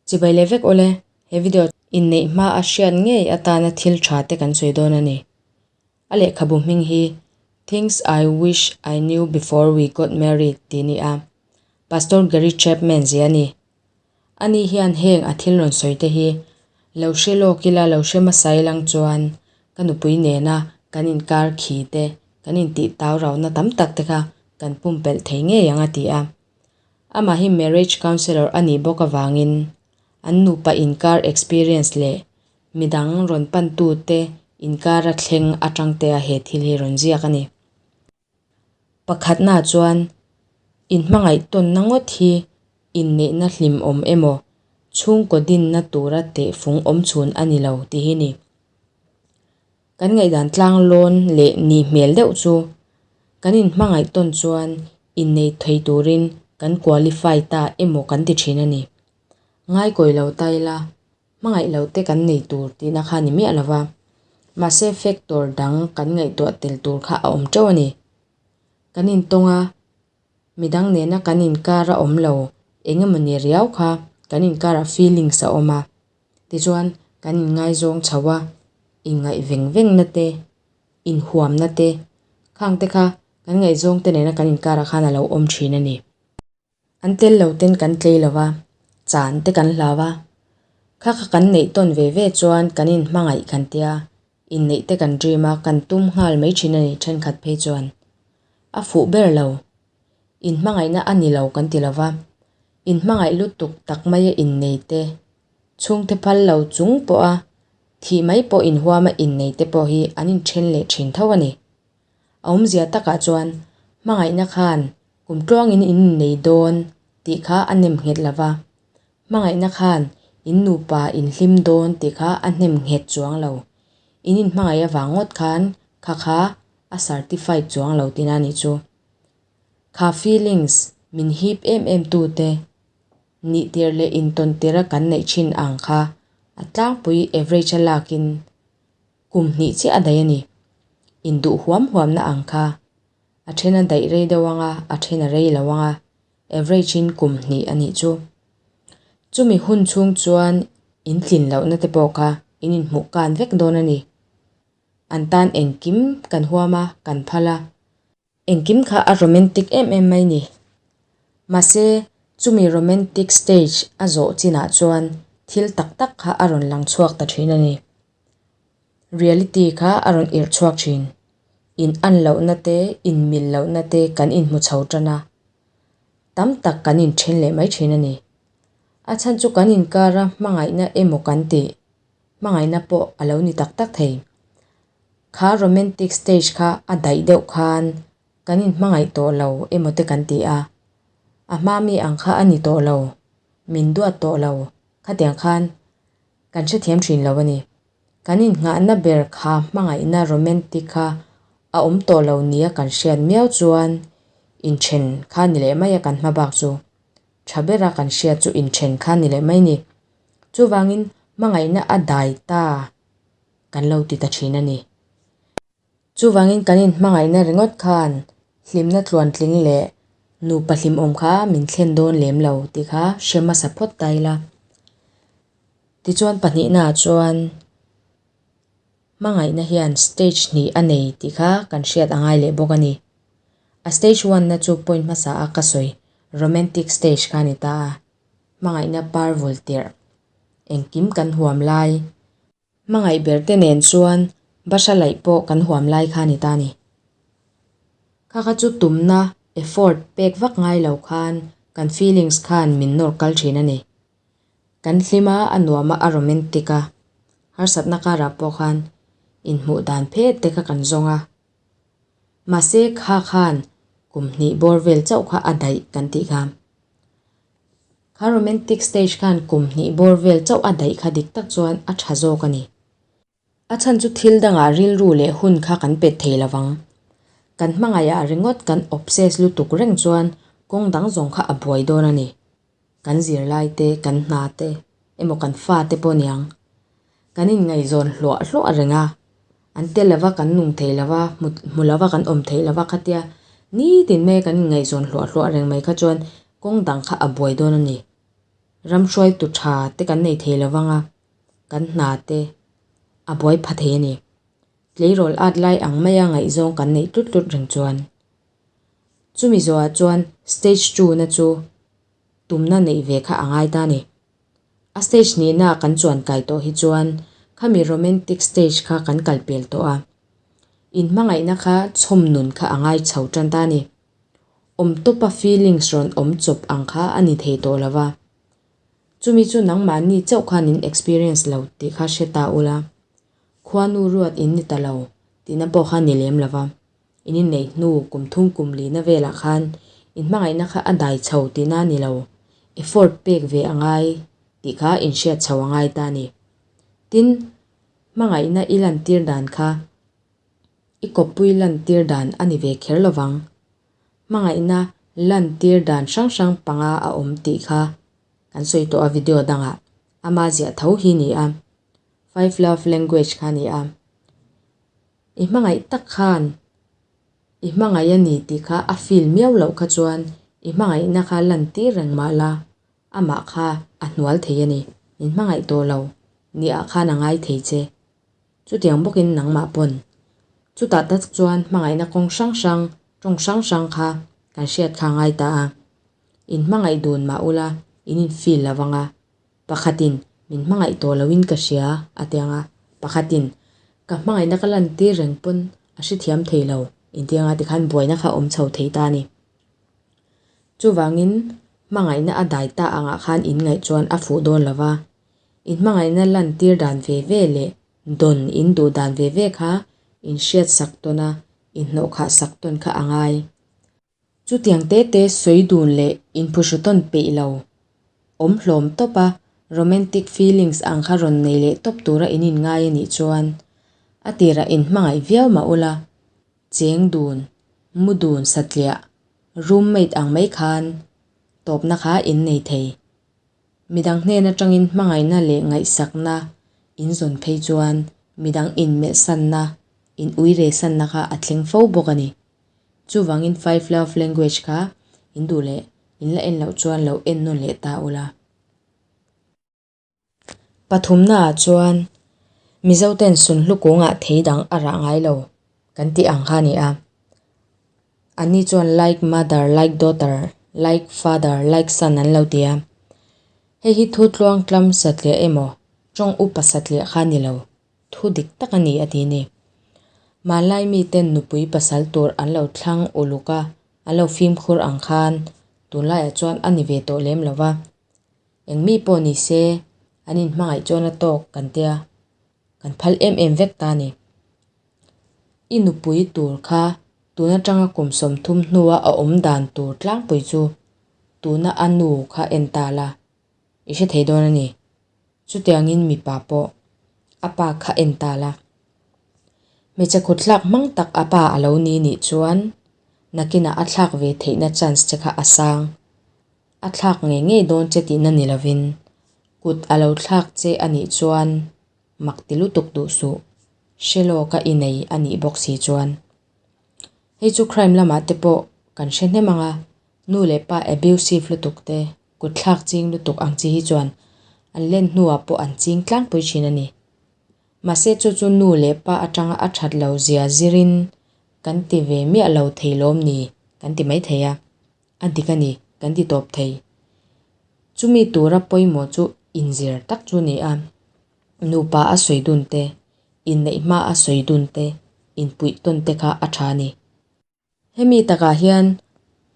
Chibai leh vek awle, he video inneih hma a hriat ngei atana thil tha te kan sawi dawn a ni. A lehkhabu hming hi Things I Wish I Knew Before We Got Married tih a ni a, Pastor Gary Chapman zia a ni. Ani hian heng a thil rawn sawi te hi lo hre lawk ila lo hre hmasa ilang chuan ka nupui nena kan inkar khi te, kan intih tau rauhna tam tak te kha kan pumpelh thei ngei ang a ti a. Amah hi marriage counsellor a nih bawk avangin an nupa inkar experience leh midang rawn pantute inkara thleng atang te a he thil hi rawn ziak a ni. Pakhatnaah chuan inhmangaih tawnna ngawt hi inneihna hlimawm emaw chhungkaw dinna tura tehfung awm chhun a ni lo tih hi ni. Kan ngaihdan tlang lawn leh ni hmel deuh chu kan inhmangaih tawn chuan innei thei turin kan qualify ta emaw kan ti thin a ni. Ngaikawi lo ta ila, hmangaih lo te kan nei tur tihna kha ni miah lova, mahse factor dang kan ngaihtuah tel tur kha a awm teuh a ni. Kan intawng a, midang nena kan inkar a awm lo eng emaw ni riau kha kan inkarah feelings a awm a. Tichuan, kan inngaizawng chho a, inngaih veng vengna te, inhuamna te, khang te kha kan ngaihzawng te nena kan inkarah khan a lo awm thin a ni. An tel lo ten kan tlei lo va, chan te kan hlau a. Kha kha kan neih tawn ve ve chuan kan inhmangaih kan tia, inneih te kan dream a, kan tum nghal mai thin a ni thenkhat phei chuan. A fuh ber lo. Inhmangaihna a ni lo kan ti lo va, inhmangaih lutuk tak maia innei te, chhungte phal lo chung pawha thih mai pawh inhuama innei te pawh hi an inthen leh thin tho a ni. A awmzia takah chuan hmangaihna khan kum tluangin in innei dawn tih kha a nem nghet lo va, hmangaihna khan in nupa in hlim dawn tih kha a hnem nghet chuang lo. In inhmangaih avang ngawt khan kha kha a certified chuang lo tihna a nih chu. Kha feelings min hip em em tute nihtir leh intawntir a kan neih thin ang kha a tlangpui average a lakin kum hnih chiah a daih a ni. Induh huam huamna ang kha a then a daih rei deuh ang a, a then a rei lo ang a, average in kum hnih a nih chu. Chumi hun chhung chuan in tlin lohna te pawh kha in inhmuh kan vek dawn a ni. An tan engkim kan huam a, kan phal a. Engkim kha a romantic em em mai ni. Mahse, chumi romantic stage a zawh chinah chuan thil tak tak kha a rawn lang chhuak ta thin a ni. Reality kha a rawn irh chhuak thin. In an lohna te, in mil lohna te kan inhmu chho tan a. Tam tak kan inthen leh mai thin a ni. A chhan chu kan inkara hmangaihna emaw kan tih, hmangaihna pawh a lo ni tak tak thei. Kha romantic stage kha a daih deuh khan kan inhmangaih tawh lo emaw te kan ti a, a hma mi ang kha a ni tawh lo, min duat tawh lo khatiang khan kan hrethiam thin lo a ni. Kan innghahna ber kha hmangaihna romantic kha a awm tawh lo nia kan hriat miau chuan inthen kha ni leh mai a kan hma bak chu. Tha bera kan hriat chu inthen kha ni leh mai ni. Chuvangin hmangaihna a dai ta. kan lo ti ta thin a ni. Chuvangin kan inhmangaihna ringawt khan hlimna tluantling leh nupa hlimawm kha min thlen dawn lem lo tih kha hre hmasa phawt ta ila. Tichuan pahnihnaah chuan hmangaihna hian stage hnih a nei tih kha kan hriat a ngai leh bawk a ni. A stage one na chu point hmasa a ka sawi romantic stage kha a ni ta a, hmangaihna par vul tirh engkim kan huam lai. Hmangaih ber te nen chuan bahra laih pawh kan huam lai kha a ni ta a ni. Kha kha chu tumna, effort, pek vak ngai lo khan kan feelings khan min nawr kal thin a ni. Kan hlim a, a nuam a, a romantic a. Harsatna karah pawh khan inhmuh dan phet te kha kan zawng a. Mahse kha khan kum hnih bawr vel chauh kha a daih kan tih kha. Kha romantic stage khan kum hnih bawr vel chauh a daih kha dik tak chuan a tha zawk a ni. A chhan chu thil dangah rilru leh hun kha kan pet thei lo vang. Kan hmangaihah ringawt kan obsess lutuk reng chuan kawng dang zawng kha a buai dawn a ni. Kan zirlai te, kan hna te, emaw kan fa te pawh niang. Kan inngaihzawn hluah hluah reng a, an tel lova kan nung thei lova, hmu lova kan awm thei lova khatia nitin mai kan inngaihzawn hluah hluah reng mai kha chuan kawng dang kha a buai dawn a ni. Ram hruaitu tha te kan nei thei lo vang a, kan hna te a buai pha thei a ni. Tleirawl at lai ang maia ngaihzawng kan neih tlut tlut reng chuan. Chumi zawhah chuan stage two na chu tumna neih ve kha a ngai ta a ni. A stage nihna kan chuan kai tawh hi chuan khami romantic stage kha kan kal pel tawh a. Inhmangaihna kha chhawm nun kha a ngai chho tan ta a ni. Awm tawpa feelings rawn awm chawp ang kha a ni thei tawh lo va. Chumi chu nangmahni chauh khan in experience lo tih kha hre ta ula. Khuanu ruat in ni ta lo tihna pawh kha ni lem lo va. In inneih hnu kum thum kum lina velah khan inhmangaihna kha a dai chho tihna a ni lo, effort pek ve a ngai tih kha inhriat chho a ngai ta a ni. Tin, hmangaihna i lantir dan kha i kawppui lantir dan a ni ve kher lo vang. Hmangaihna lantir dan hrang hrang panga a awm tih kha kan sawi tawh a video dangah ama ziah tho hi ni a, five love language kha a ni a. I hmangaih tak khan i hmangaih a ni tih kha a feel miau loh kha chuan i hmangaihna kha lan tir reng mah la, amah kha a hnual thei a ni. Min hmangaih tawh lo ni ah khan a ngai thei che. Chutiang bawkin nangmah pawn. Chutah tak chuan hmangaihna kawng hrang hrang, tawng hrang hrang kha kan hriat kha a ngai ta a. In hmangaih dun mah ula in in feel lo vang a, Pakhatin, Min hmangaih tawh loin ka hria, a ti ang a. Pakhatin, Ka hmangaihna ka lantir reng pawn a hrethiam thei lo, inti ang a, tikhan buaina kha a awm chho thei ta a ni. Chuvangin, hmangaihna a dai ta angah khan in ngaih chuan a fuh dawn lo va, in hmangaihna lantir dan ve ve leh dawn in duh dan ve ve kha in hriat sak tawn a, in hnawhkhah sak tawn kha a ngai. Chutiang te te sawi dun leh inphuhru tawn peih lo. Awm hlawm tawp a, romantic feelings ang kha rawn nei leh tawp tura in inngai a nih chuan a tirah inhmangaih viau mah ula, cheng dun, mu dun satliah, roommate ang mai khan tawpna kha in nei thei. Midang hnen atangin hmangaihna leh ngaihsakna in zawn phei chuan midang inmelhsanna, in uiresanna kha a thleng fo bawk a ni. Chuvangin five love language kha in duh leh in la en loh chuan lo en nawn leh ta ula. Pathumna ah chuan Mizo ten sunhlu kungah thei dang a rah ngai lo kan tih ang kha a ni a. Anni chuan like mother, like daughter, like father, like son an lo ti a. Hei hi thu tluang tlam satliah emaw tawng upa satliah kha a ni lo. Thu dik tak a ni a ti ni. Hmanlai miten nupui pasal tur an lo thlang uluk a, an lo fimkhur ang khan tunlaiah chuan a ni ve tawh lem lo va. Eng mi pawh ni se an inhmangaih chuan a tawk kan tia, kan phal em em vek ta a ni. I nupui tur kha tun atanga kum 30 hnua a awm dan tur tlangpui chu tuna a nu kha en ta la, i hre thei dawn a ni. Chutiangin mipa pawh a pa kha en ta la. Hmeichhe khutthlak hmang tak a pa a lo ni nih chuan nakinah a thlak ve theihna chance che kha a sang. A thlak ngei ngei dawn che tihna ni lovin kut a lo thlak che a nih chuan mak ti lutuk duh suh. Hre lawka i nei a nih bawk si chuan. Hei chu crime lamah te pawh kan hre hnem ang a, nu leh pa abusive lutuk te Kut thlak ching lutuk ang chi hi chuan an len hnuah pawh an ching tlangpui thin a ni. Mahse chu chu nu leh pa atanga a that lo zia zirin kan ti ve miah lo thei lawm ni kan ti mai thei a, a dik a ni kan ti tawp thei. Chumi tura pawimawh chu inzir tak chu ni a, nupa a sawi dun te, inneih hma a sawi dun te, inpuih tawn te kha a tha a ni. Hemi takah hian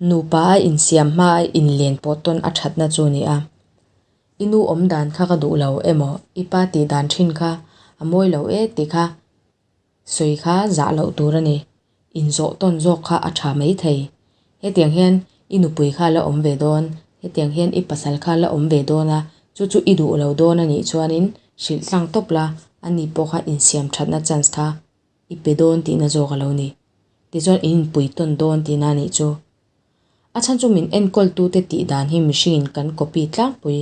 nupa a insiam hma a inlen pawh tawn a thatna chu a ni a. I nu awm dan kha ka duh lo emaw i pa tih dan thin kha a mawi lo e tih kha sawi kha zah loh tur a ni. Inzawh tawn zawk kha a tha mai thei. Hetiang hian i nupui kha la awm ve dawn, hetiang hian i pasal kha la awm ve dawn a, chu chu i duh lo dawn a nih chuanin hrilh tlang tawp la, ani pawh kha insiam thatna chance kha i pe dawn tihna zawk a lo ni. Tichuan in inpui tawn dawn tihna a nih chu. A chhan chu min enkawltute tih dan hi mihringin kan copy tlangpui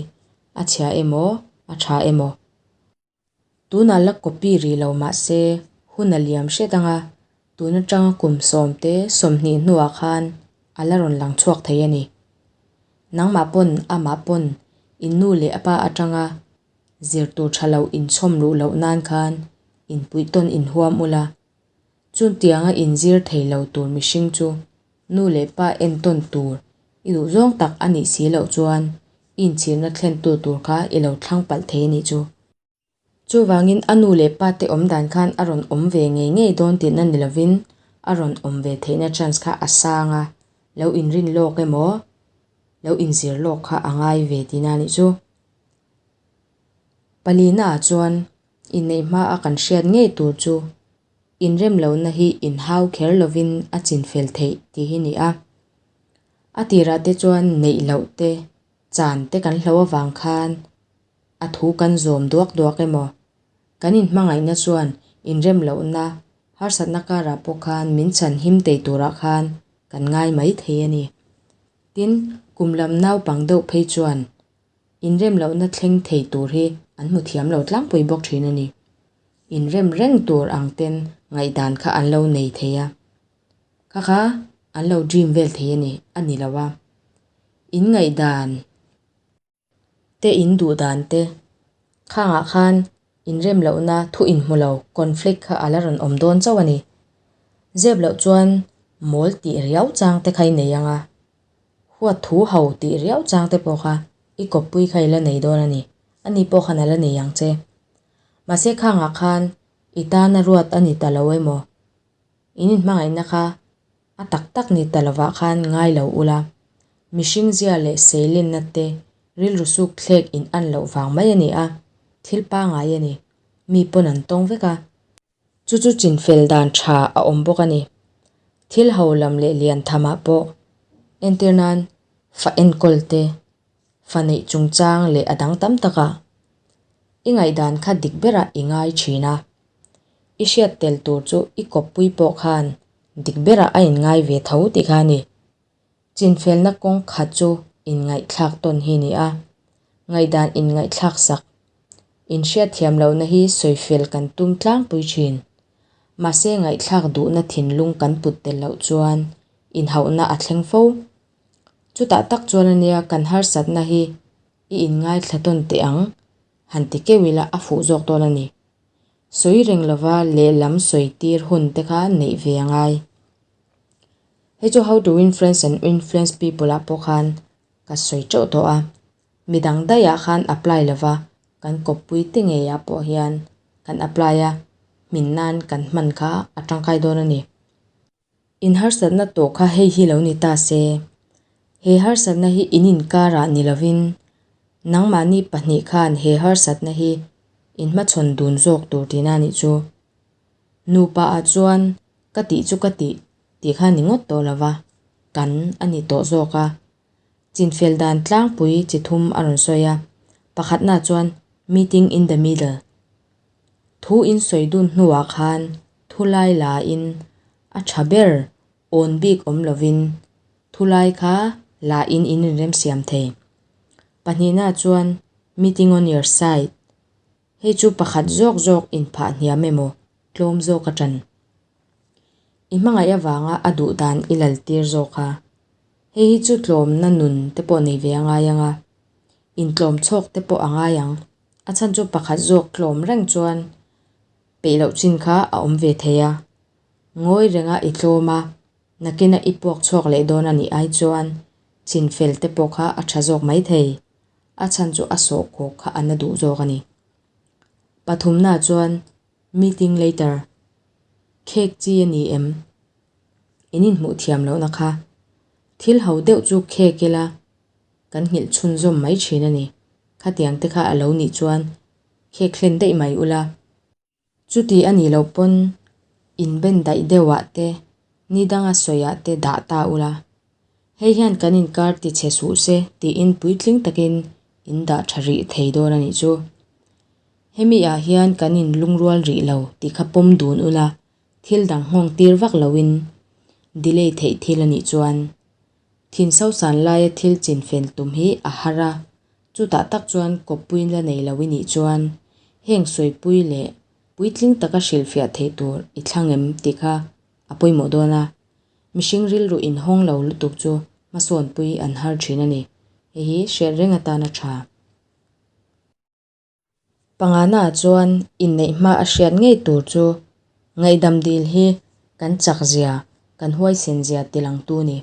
a chhia emaw a tha emaw. Tunah la copy rih lo mah se hun a liam hret anga tun atanga kum 10 te 20 hnuah khan a la rawn lang chhuak thei a ni. Nangmah pawn amah pawn In nu leh pa atanga zir tur tha lo inchhawm luh loh nan khan inpuih tawn inhuam ula. Chutianga inzir thei lo tur mihring chu nu leh pa entawn tur i duh zawng tak a nih si loh chuan i inchhirna thlentu tur kha i lo thlang palh thei a nih chu. Chuvangin a nu leh pa te awm dan khan a rawn awm ve ngei ngei dawn tihna ni lovin a rawn awm ve theihna chance kha a sang a, lo inrin lawk emaw, lo inzir lawk kha a ngai ve tihna a nih chu. Palina ah chuan inneih hma a kan hriat ngei tur chu inrem lohna hi inhau kher lovin a chinfel theih tih hi ni a. A tirah te chuan neih loh te, chan te kan hlo avang khan a thu kan zawm duak duak emaw? Kan inhmangaihna chuan inrem lohna harsatna karah pawh khan min chhan him tei turah khan kan ngai mai thei a ni. Tin, kum lam naupang deuh phei chuan inrem lohna thleng thei tur hi an hmu thiam lo tlangpui bawk thin a ni. Inrem reng tur ang ten ngaihdan kha an lo nei thei a. Kha kha an lo dream vel thei a ni, a ni lo a. In ngaihdan. Te in duh dan te. Khangah khan inrem lohna thu inhmu lo, conflict, kha a la rawn awm dawn chauh a ni. Zep loh chuan mawl tih riau chang te kha i nei ang a, huat thu ho tih riau chang te pawh kha i kawppui kha i la nei dawn a ni, ani pawh khan a la nei ang che. Mahse khangah khan i tana ruat a ni ta lo emaw, in inhmangaihna kha A tak tak ni ta lovah khan ngai lo ula, mihring zia leh seilenna te rilru suk thlek in an loh vang mai a ni a, thil pangai a ni, mi pawn an tawng vek a. Chu chu chinfel dan tha a awm bawk a ni. Thil ho lam leh lian thamah pawh entir nan fa enkawl te, fa neih chungchang leh a dang tam takah i ngaihdan kha dik berah i ngai thin a. I hriat tel tur chu i kawppui pawh khan dik berah a inngai ve tho tih kha a ni. Chinfelna kawng khat chu inngaihthlak tawn hi a ni a, ngaihdan inngaihthlak sak, inhriat thiam lohna hi sawifel kan tum tlangpui thin. Mahse ngaihthlak duhna thinlung kan put tel loh chuan inhauhna a thleng fo. Chutah tak chuan a nia kan harsatna hi i inngaithla tawn teh ang han ti keuh ila a fuh zawk dawn a ni. Sawi reng lova lehlam sawi tir hun te kha neih ve a ngai. Hei chu How to Win Friends and Influence People ah pawh khan ka sawi teuh tawh a. Midang daih ah khan apply lova kan kawppui te ngei ah pawh hian kan apply a, hmin nan kan hman kha a tangkai dawn a ni. In harsatna tawh kha hei hi lo ni ta se. He harsatna hi in inkarah ni lovin nangmahni pahnih khan he harsatna hi in hmachhawn dun zawk tur tihna a nih chu. Nupa ah chuan ka tih chu ka tih tih kha ni ngawt tawh lova, kan a ni tawh zawk a. Chinfel dan tlangpui chi thum a rawn sawi a, pakhatna chuan meeting in the middle. Thu in sawi dun hnuah khan thulai la in a tha ber awn bik awm lovin thulai kha la in in inremsiam thei. Pahnihna chuan meeting on your side hei chu pakhat zawk zawk inphah hniam emaw tlawm zawk a tan. I hmangaih avanga a duh dan i lal tir zawk a. Hei hi chu tlawmna nun te pawh nei ve a ngai ang a, intlawm chhawk te pawh a ngai ang. A chhan chu pakhat zawk tlawm reng chuan peih loh chin kha a awm ve thei a. Ngawi renga i tlawm a, nakina i puak chhuak leh dawn a nih ai chuan chin fel te pawh kha a tha zawk mai thei. A chhan chu a sawhkhawk kha a na duh zawk a ni. Pathumna chuan meeting later khek chi a ni em? In inhmuh thiam lohna kha thil ho deuh chu khek ila kan nghilh chhunzawm mai thin a ni. Khatiang te kha a lo nih chuan khek hlen daih mai ula. Chuti a nih loh pawn inben daih deuhah te, ni danga sawiah te dah ta ula. Hei hian kan inkar ti chhe suh se tiin puitling takin in dah tha rih thei dawn a nih chu. Hemi ah hian kan in lungrual rih lo tih kha pawm dun ula, thil dang nghawng tir vak loin delay theih thil a nih chuan Thin sosan laia thil chinfel tum hi a har a, chutah tak chuan kawppui la nei lo i nih chuan heng sawipui leh puitling taka hrilhfiah theih tur i thlang em tih kha a pawimawh dawn a, mihring rilru inhawng lo lutuk chu hmasawnpui an har thin a ni. Hei hi hriat reng atan a tha. Pangana chuan inneih hma a hriat ngei tur chu ngaihdam dil hi kan chak zia, kan huaisen zia tilangtu ni.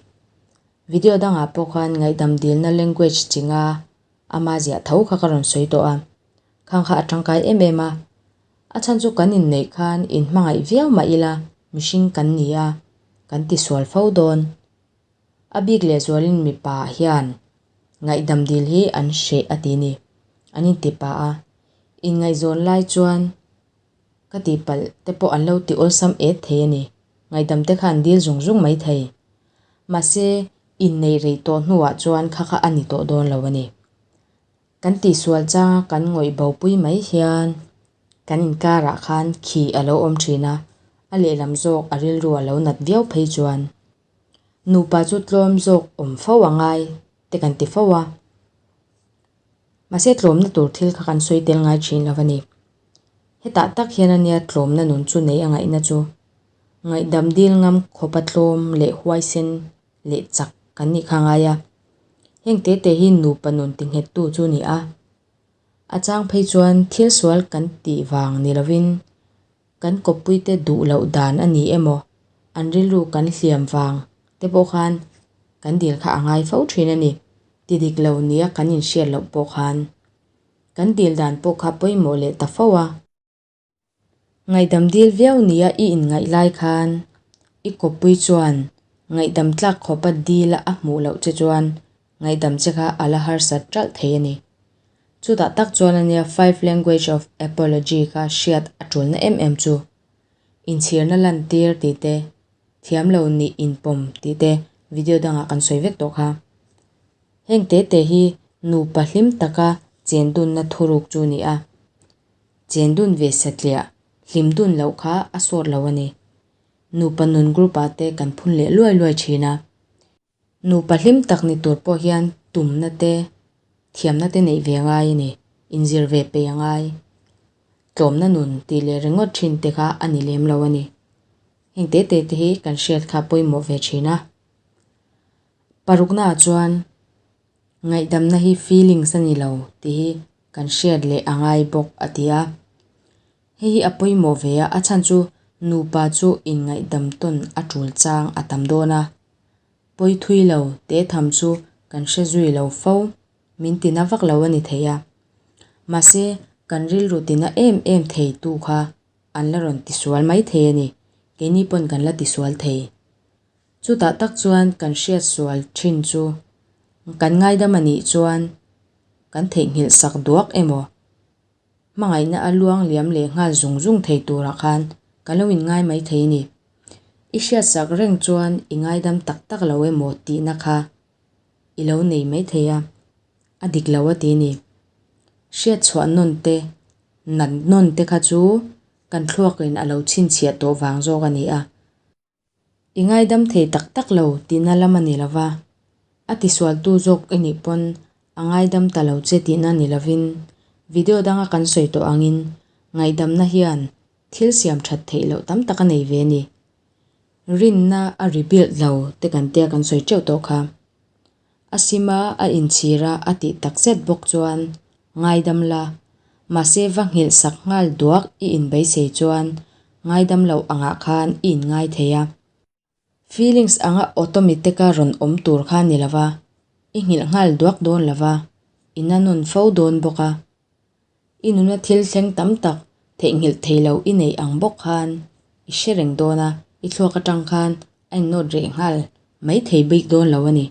Video dangah pawh khan ngaihdam dilna language chi nga ama ziah tho kha ka rawn sawi tawh a, khang kha a tangkai em em a. A chhan chu kan inneih khan inhmangaih viau mah ila mihring kan ni a, kan tisual fo dawn. A bik lehzualin mipa hian ngaihdam dil hi an hreh a ti ni. An inti pah a, inngaihzawn lai chuan ka tihpalh te pawh an lo ti awlsam et thei a ni. Ngaihdam te kha an dil zung zung mai thei. Mahse, inneih rei tawh hnuah chuan kha kha a ni tawh dawn lo a ni. Kan tihsual changa kan ngawih bopui mai hian kan inkarah khan khi a lo awm thin a, a lehlam zawk a rilru a lo nat viau phei chuan Nupa chu tlawm zawk awm fo a ngai te kan ti fo a. Mahse tlawmna tur thil kha kan sawi tel ngai thin lo a ni. Hetah tak hian a nia tlawmna nun chu nei a ngaihna chu ngaihdam dil ngam khawpa tlawm leh huaisen leh chak kan nih kha a ngai a. Heng te te hi nupa nun ti nghettu chu a ni a. A chang phei chuan thil sual kan tih vang ni lovin Kan kawppuite duh loh dan a ni emaw, an rilru kan hliam vang te pawh khan kan dil kha a ngai fo thin a ni. Ti dik lo nia kan inhriat loh pawh khan kan dil dan pawh kha pawimawh leh ta fo a. Ngaihdam dil viau nia i inngaih lai khan i kawppui chuan ngaihdam tlak khawpa dila a hmuh loh che chuan Ngaihdam che kha a la harsat ṭalh thei a ni. Chutah tak chuan a nia Five Language of Apology kha hriat a ṭulna em em chu. Inchhirna lantir tih te, thiam lo nih inpawm tih te video dangah kan sawi vek tawh kha. Heng te te hi nupa hlim taka chen dunna thuruk chu a ni a. Chen dun ve satliah hlim dun loh kha a sawt lo a ni. Nupa nun group ah te kan phun leh luai luai ṭhin a. Nupa hlim tak ni tur pawh hian tumna te, thiamna te neih ve a ngai a ni, inzir ve peih a ngai. Tlawmna nun tih leh ringawt thin te kha a ni lem lo a ni. Heng te te te hi kan hriat kha pawimawh ve thin a. Paruknaah chuan ngaihdamna hi feelings a ni lo tih hi kan hriat leh a ngai bawk a ti a. Hei hi a pawimawh ve a, a chhan chu nupa chu inngaihdam tawn a tul chang a tam dawn a. Pawi thui lo te tham chu kan hre zui lo fo, min tina vak lo a ni thei a. Mahse, kan rilru tina em em thei tu kha an la rawn tisual mai thei a ni, keini pawn kan la tisual thei. Chutah tak chuan kan hriat sual thin chu kan ngaidam a nih chuan kan theihnghilh sak duak emaw Hmangaihna a luang liam leh nghal zung zung thei turah khan ka lo inngai mai thei a ni. I hriatsak reng chuan i ngaidam tak tak lo emaw tihna kha i lo nei mai thei a, a dik lo a ti a ni. Hriatchhuah nawn te, nat nawn te kha chu kan thluakin a lo chhinchhiah tawh vang zawk a ni a. I ngaidam thei tak tak lo tihna lam a ni lo va, a tisualtu zawk i nih pawn a ngaidam ta lo che tihna ni lovin video danga kan sawi tawh angin ngaihdamna hian thil siam that theih loh tam tak a nei ve a ni. Rinna a rebuild lo te kan tia kan sawi teuh tawh kha. A sima a inchhir a a tih tak zet bawk chuan ngaidam la, mahse va nghilh sak nghal duak i inbeisei chuan ngaidam loh angah khan i inngai thei a. Feelings anga automatic-a rawn awm tur kha ni lova, i nghilh nghal duak dawn lova, i na nawn fo dawn bawk a. I nuna thil thleng tam tak theihnghilh thei lo i neih ang bawk khan i hre reng dawn a, i thluak atang khan a innawt reh nghal mai thei bik dawn lo a ni.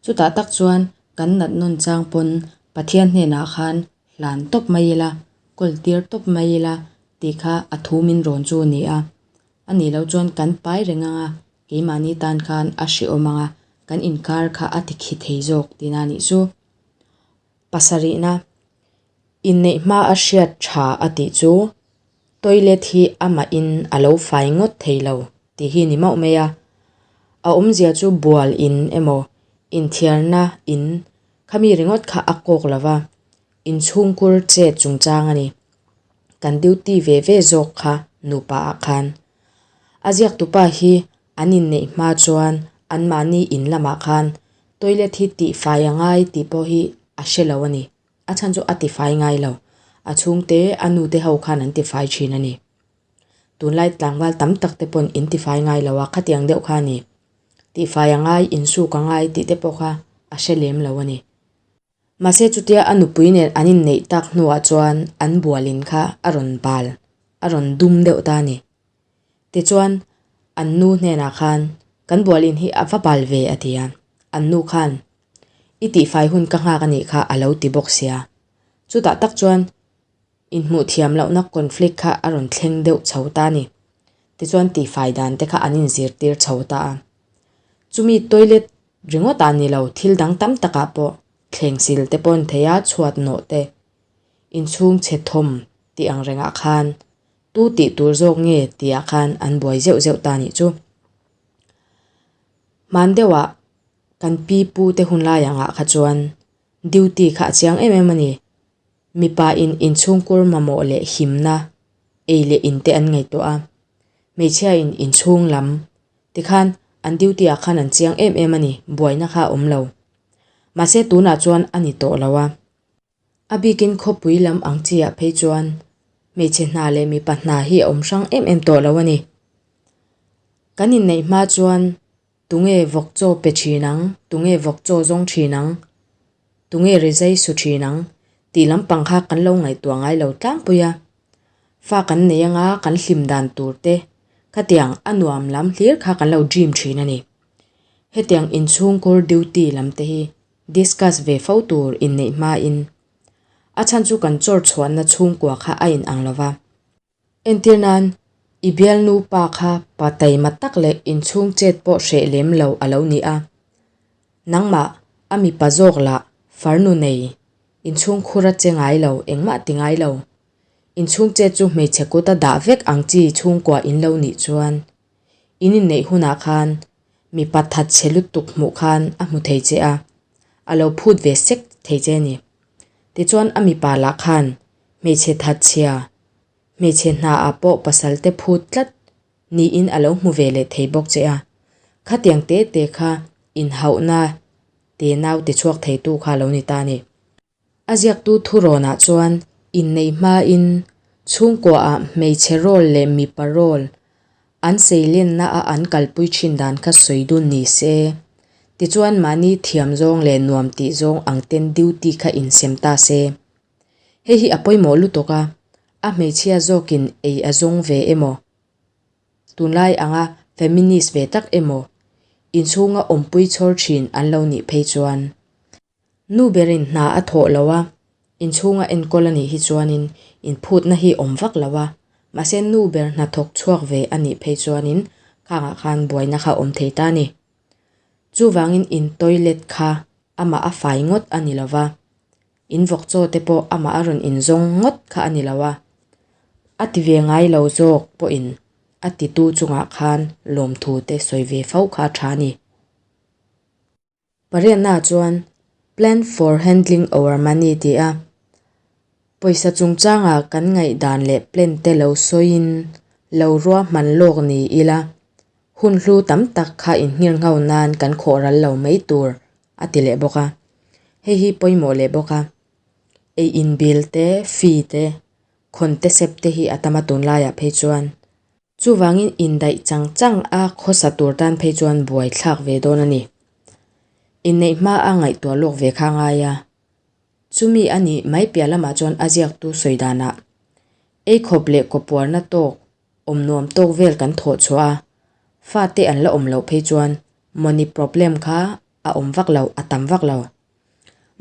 Chutah tak chuan kan nat nawn chang pawn Pathian hnenah khan hlan tawp mai ila, kawl tir tawp mai ila tih kha a thu min rawn chu a ni a. A nih loh chuan kan pai reng ang a, keimahni tan khan a hrehawm ang a, kan inkar kha a tikhi thei zawk tihna a nih chu. Pasarihna, Inneih hma a hriat tha a tih chu toilet hi amahin a lo fai ngawt thei lo tih hi ni mauh mai a. A awmzia chu bual in emaw inthiarna in khami ringawt kha a kawk lo va, inchhungkur chet chungchang a ni. Kan duty ve ve zawk kha nupa ah khan. A ziaktupa hi an inneih hma chuan anmahni in lamah khan toilet hi tihfai a ngai tih pawh hi a hre lo a ni. A chhan chu a tifai ngai lo. A chhungte, a nute ho khan an tifai thin a ni. Tunlai tlangval tam tak te pawn in tifai ngai lo a, khatiang deuh kha a ni. Tihfai a ngai, insuk a ngai tih te pawh kha a hre lem lo a ni. Mahse chutia a nupui nen an inneih tak hnuah chuan an bualin kha a rawn bal, a rawn dum deuh ta a ni. Tichuan an nu hnenah khan, Kan bualin hi a va bal ve a ti a. An nu khan, I tihfai hun ka nghak a nih kha a lo ti bawk sia. Chutah tak chuan inhmuh thiam lohna conflict kha a rawn thleng deuh chho ta a ni. Tichuan tihfai dan te kha an inzirtir chho ta a. Chumi toilet ringawt ah ni lo thil dang tam takah pawh thleng sil te pawh an thei a, chhuat nawh te, inchhung chhe thawm tih ang rengah khan tu tih tur zawk nge tihah khan an buai zeuh zeuh ta nih chu. Hman deuhah kan pi pu te hun lai angah kha chuan duty kha a chiang em em a ni. Mipa in inchhungkur mamawh leh himna ei leh in te an ngaihtuah a, hmeichhia in inchhung lam tikhan an duty ah khan an chiang em em a ni, buaina kha a awm lo. Mahse tunah chuan a ni tawh lo a. A bikin khawpui lam ang chi ah phei chuan hmeichhe hna leh mipa hna hi a awm hrang em em tawh lo a ni. Kan inneih hma chuan Tunge vawk chaw pe thin ang, tunge vawk chaw zawng thin ang, tunge rizai su thin ang tih lampang kha kan lo ngaihtuah ngai lo tlangpui a. Fa kan nei anga kan hlim dan tur te khatiang a nuam lam hlir kha kan lo dream thin a ni. Hetiang inchhungkur duty lam te hi discuss ve fo tur inneih hmain a chhan chu kan chawr chhuahna chhungkua kha a inang lo va. Entir nan, i bialnu pa kha pa taima tak leh inchhung chet pawh hreh lem lo a lo ni a. Nangmah, a mipa zawk lah farnu nei, inchhung khur a che ngai lo, engmah ti ngai lo. Inchhung chet chu hmeichhe kut a dah vek ang chi chhungkua in lo nih chuan, in inneih hunah khan mipa thatchhe lutuk hmuh khan a hmu thei che a, a lo phut ve sek thei che a ni. Tichuan a mipa lah khan hmeichhe thatchhia, Hmeichhe hnaah pawh pasalte phut tlat niin a lo hmu ve leh thei bawk che a. Khatiang te te kha inhauhna te nau ti chhuak theitu kha a lo ni ta a ni. A ziaktu thurawnah chuan inneih hmain chhungkuaah hmeichhe role leh mipa role an seilenna a an kalpui thin dan kha sawi dun ni se. Tichuan mahni thiam zawng leh nuam tih zawng ang ten duty kha insem ta se. Hei hi a pawimawh lutuk a, a hmeichhia zawkin ei a zawng ve emaw, tunlai anga feminist ve tak emaw, inchhunga awmpui chhawr thin an lo nih phei chuan. Nu berin hna a thawh lo a, inchhunga enkawl a nih hi chuanin inphutna hi awm vak lo a, mahse nu ber hna thawk chhuak ve a nih phei chuanin khangah khan buaina kha awm thei ta a ni. Chuvangin in toilet kha amah a fai ngawt a ni lo va, in vawk chaw te pawh amah a rawn inzawng ngawt kha a ni lo a, a ti ve ngai lo zawk pawhin a titu chungah khan lawmthu te sawi ve fo kha a tha a ni. Pariatna chuan Plan for handling our money ti a, pawisa chungchanga kan ngaihdan leh plan te lo sawiin lo ruahman lawk ni ila, hun hlu tam tak kha inhngirngho nan kan khawh ral lo mai tur a ti leh bawk a. Hei hi pawimawh leh bawk a. Ei in bill te, fee te, khawn te sep te hi a tam a tunlaiah phei chuan. Chuvangin indaih chang chang a khawsa tur tan phei chuan buai thlak ve dawn a ni. Inneih hma a ngaihtuah lawk ve kha ngai a. Chumi a nih mai piah lamah chuan a ziaktu sawi danah ei khawp leh kawpuarna tawk awm nuam tawk vel kan thawh chhuah a, fate an la awm loh phei chuan money problem kha a awm vak lo, a tam vak lo.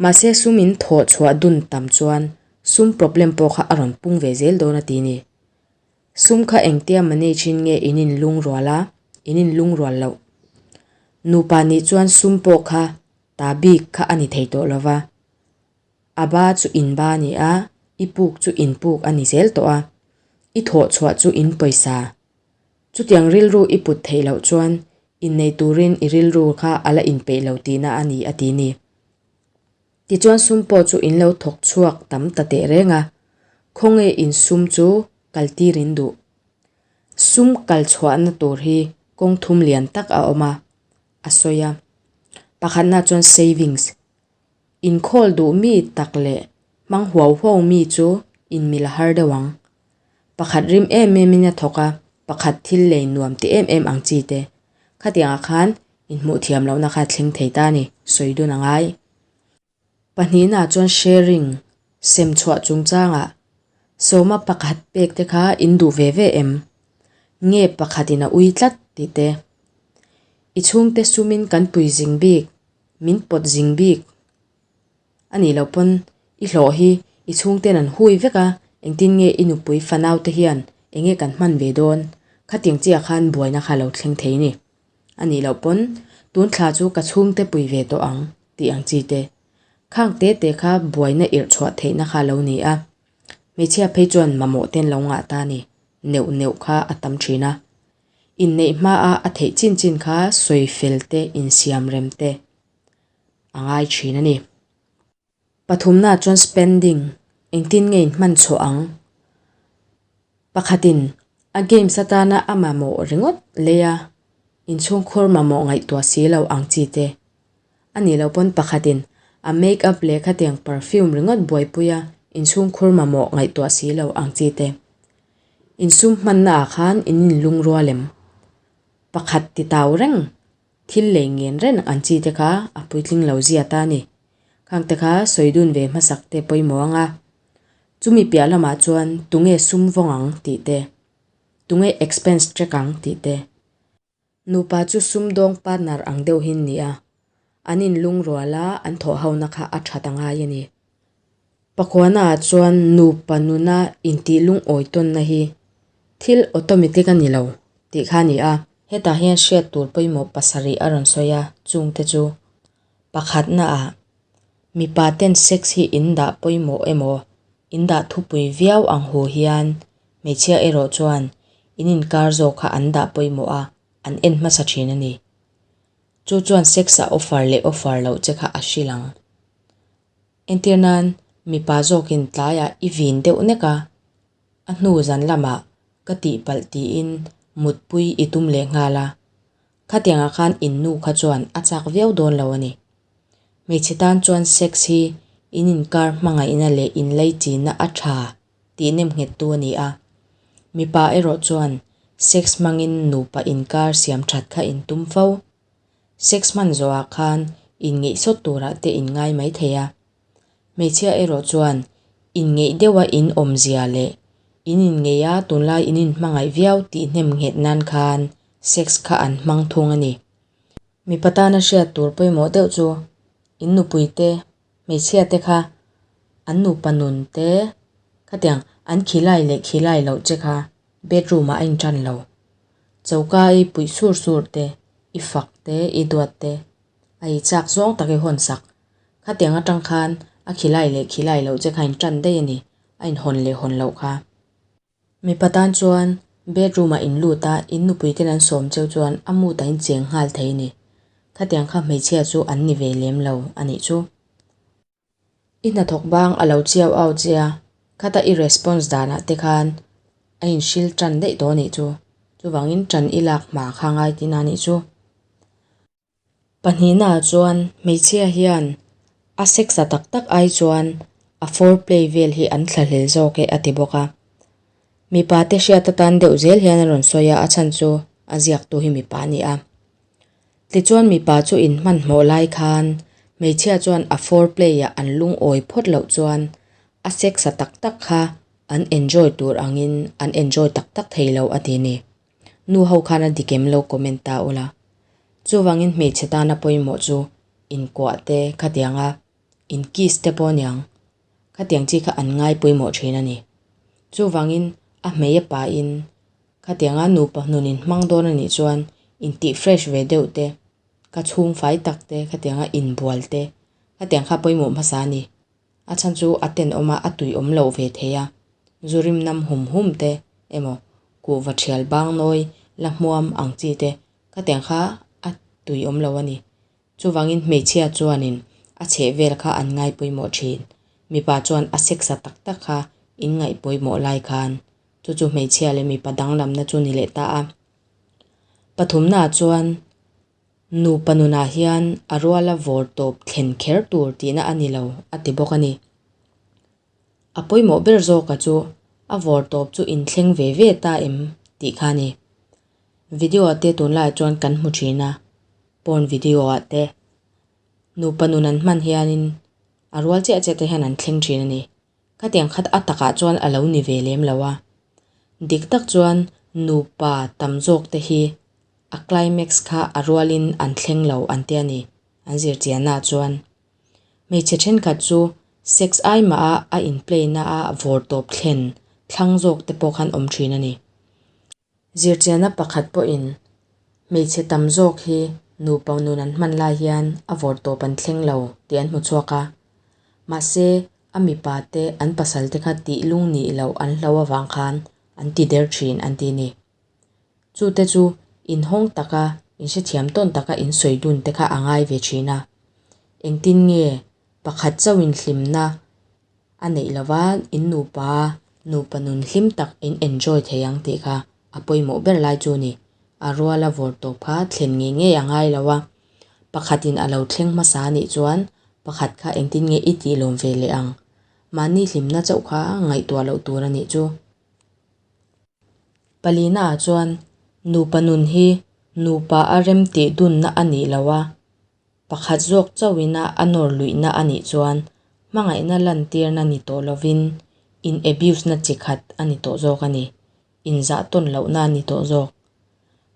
Mahse sum in thawh chhuah dun tam chuan sum problem pawh kha a rawn pung ve zel dawn a ti ni. Sum kha engtia manage in nge in inlungrual a, in inlungrual loh. Nupa nih chuan sum pawh kha ta bik kha a ni thei tawh lo va. A ba chu in ba a ni a, i puk chu in puk a ni zel tawh a, i thawh chhuah chu in pawisa. Chutiang rilru i put theih loh chuan innei turin i rilru kha a la inpeih lo tihna a ni a ti ni. Tichuan sum pawh chu in lo thawk chhuak tam ta teh reng a, khawnge in sum chu kal tir in duh. Sum kal chhuahna tur hi kawng thum lian tak a awm a, a sawi a. Pakhatna chuan savings, inkhawl duh mi tak leh hmang huau huau mi chu. Inmil a har deuh ang. Pakhat rim em em in a thawk a, pakhat thil lei nuam ti em em ang chi te. Khatiangah khan inhmuh thiam lohna kha thleng thei ta a ni, sawi dun a ngai. Pahnihnaah chuan sharing, sem chhuah chungchangah sawma pakhat pek te kha in duh ve ve em? Nge pakhatin a ui tlat tih te. I chhungte sumin kan pui zing bik, min pawt zing bik a nih loh pawn i hlawh hi i chhungten an hui vek a, engtin nge i nupui fanau te hian enge kan hman ve dawn? Khatiang chiah khan buaina kha lo thleng thei a ni. A nih loh pawn tun thla chu ka chhungte pui ve tawh ang tih ang chi te. Khang te te kha buaina irh chhuah theihna kha lo ni a. Hmeichhia phei chuan mamawh ten lo ngah ta ni. Neuh neuh kha a tam thin a. Inneih hmaa a theih chin chin kha sawi fel te insiam rem te a ngai thin a ni. Pathumna chuan spending, engtin nge in hman chhuah ang? Pakhatin a games atana a mamawh ringawt lei a, inchhungkhur mamawh ngaihtuah si lo ang chi te. A nih loh pawn pakhatin a make up leh khatiang perfume ringawt buaipui a, inchhungkhur mamawh ngaihtuah si lo ang chi te. Insum hmanna ah khan in inlungrual em? Pakhat ti tau reng Thil lei ngen reng an chi te kha a puitling lo zia ta a ni. Khang te kha sawi dun ve hmasak te pawimawh ang a. Chumi piah lamah chuan tunge sum vawng ang tih te, tunge expense track ang tih te. Nupa chu sumdawng partner ang deuh hin ni a, an inlungrual a, an thawh hona kha a that a ngai a ni. Pakhuanaah chuan nupa nuna intih lungawi tawnna hi thil automatic a ni lo tih kha a ni a. Hetah hian hriat tur pawimawh pasarih a rawn sawi a, chungte chu, Pakhatnaah, mipa ten sex hi in dah pawimawh emaw, in dah thupui viau ang hu hian hmeichhia erawh chuan in inkar zawk kha an dah pawimawh a, an en hmasa thin a ni. Chu chuan sex a offer leh offer loh che kha a hrilh ang. Entir nan, mipa zawkin tlaiah i vin deuh nek a, a hnu zan lamah ka tihpalh tiin mutpui i tum leh nghal a, khatiangah khan in nu kha chuan a chak viau dawn lo a ni. Hmeichhe tan chuan sex hi in inkar hmangaihna leh inleichina a tha tih nemnghettu a ni a, mipa erawh chuan sex hmangin nupa inkar siam that kha in tum fo. Sex hman zawhah khan inngeih sawt turah te in ngai mai thei a. Hmeichhia erawh chuan inngeih deuha in awmzia leh in inngeih a tunlai in inhmangaih viau tih hnem nghet nan khan sex kha an hmang thung a ni. Mipa tana hriat tur pawimawh deuh chu in nupui te, hmeichhia te kha an nupa nun te khatiang an khilai leh khilai loh che kha bedroom ah a intan lo. Choka i puih sur sur te, i fak te, i duat te, a i chak zawng tak i hawn sak. Khatiang atang khan a khilai leh khilai loh che kha in tan daih a ni, a in hawn leh hawn loh kha. Mipa tan chuan bedroom ah in lut a, in nupui ten an sawm cheu chuan a mood ah in cheng nghal thei a ni. Khatiang kha hmeichhia chu an ni ve lem lo a nih chu. I hnathawk bang a lo chiau au che a, khata i response danah te khan a inhril tan daih tawh a nih chu. Chuvangin tan i lak hma kha ngai tihna a nih chu. Pahnihnaah chuan hmeichhia hian a sex a tak tak ai chuan a foreplay vel hi an thlahlel zawk e a ti bawk a. Mipa te hriat atan deuh zel hian a rawn sawi a, a chhan chu a ziaktu hi mipa a ni a. Tichuan mipa chu inhmanhmawh lai khan hmeichhia chuan a foreplay ah an lungawi phawt loh chuan a sex a tak tak kha an enjoy tur angin an enjoy tak tak thei lo a ti ni. Nu ho khan a dik em lo comment ta ula. Chuvangin hmeichhe tana pawimawh chu inkuah te khatianga in kiss te pawh aniang khatiang chi kha an ngai pawimawh thin a ni. Chuvangin a hmei a pain Khatianga nupa hnun in hmang dawn a nih chuan intih fresh ve deuh te, ka chhung fai tak te, khatianga inbual te, khatiang kha pawimawh hmasa a ni. A chhan chu a tenawm a, a tui awm loh ve thei a. Zu rim nam hum hum te emaw kuhva thial bang nawi la hmuam ang chi te, khatiang kha a tui awm lo a ni. Chuvangin hmeichhia chuanin a chheh vel kha an ngai pawimawh thin. Mipa chuan a sex a tak tak kha in ngaih pawimawh lai khan chu chu hmeichhia leh mipa danglamna chu ni leh ta a. Pathumnaah chuan nupa nunah hian a ruala vawr tawp thlen kher tur tihna a ni lo a ti bawk a ni. A pawimawh ber zawka chu a vawrtawp chu in thleng ve ve ta em tih kha a ni. Video ah te tunlaiah chuan kan hmu thin a, porn video ah te nupa nun an hman hianin a rual chiah chiah te hian an thleng thin a ni. Khatiang khat a takah chuan a lo ni ve lem lo a. Dik tak chuan nupa tam zawk te hi a climax kha a rualin an thleng lo an ti a ni, an zirchiannaah chuan. Hmeichhe thenkhat chu sex ai mah a a in play na a vawr tawp thlen thlang zawk te pawh khan awm thin a ni. Zirchianna pakhat pawhin hmeichhe tam zawk hi nupa nun an hman lai hian a vawr tawp an thleng lo tih an hmu chhuak a. Mahse, a mipa te an pasal te kha tih lung nih loh an hlo avang khan an ti der thin an ti a ni. Chu te chu inhawng taka, inhrethiam tawn taka insawi dun te kha a ngai ve thin a. Engtin nge pakhat chauhin hlimna a neih lova in nupa nupa nun hlim tak in enjoy thei ang tih kha a pawimawh ber lai chu ni. A ruala vawr tawp kha thlen ngei ngei a ngai lo a. Pakhatin a lo thleng hmasa a nih chuan pakhat kha engtin nge i tih lawm ve leh ang. Mahni hlimna chauh kha ngaihtuah loh tur a nih chu. Palina ah chuan nupa nun hi nupa a rem tih dunna a nih loh a, pakhat zawk chauhina a nawr luihna a nih chuan hmangaihna lantirna ni tawh lovin in abuse na chi khat a ni tawh zawk a ni, inzah tawn lohna a ni tawh zawk.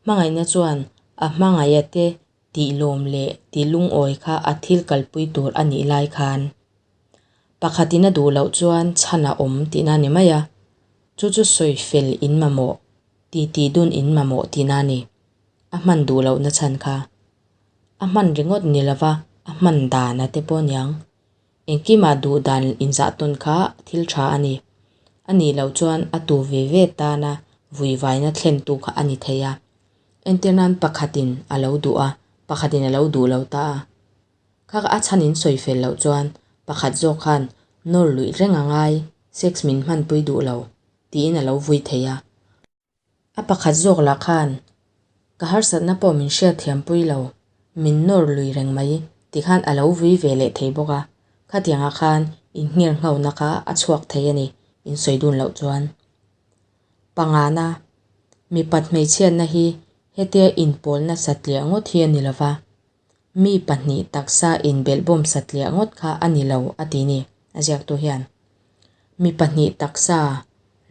Hmangaihna chuan a hmangaiha te tih lawm leh tih lungawi kha a thil kalpui tur a nih lai khan pakhatin a duh loh chuan chhan a awm tihna a ni mai a, chu chu sawi fel in mamawh, titi dun in mamawh tihna a ni. A hman duh lohna chhan kha a hman ringawt ni lova a hman dan a te pawh niang. Engkimah duh dan inzah tawn kha thil tha a ni. A nih loh chuan a tu ve ve tana vuivaina thlentu kha a ni thei a. Entir nan pakhatin a lo duh a, pakhatin a lo duh lo ta a. Kha a chhan in sawi fel loh chuan pakhat zawk khan nawr luih reng a ngai, sex min hmanpui duh lo, tiin a lo vui thei a. A pakhat zawk lah khan, Ka harsatna pawh min hriatthiampui lo, min nawr lui reng mai, ti khan a lo vui ve leh thei bawk a. Khatiangah khan innghirnghona kha a chhuak thei a ni, in sawi dun loh chuan. Pangana, mipat hmeichhiatna hi hetia inpawlna satliah ngawt hi a ni lo va, mi pahnih taksa inbelhbawm satliah ngawt kha a ni lo a ti ni, a ziaktu hian. Mi pahnih taksa,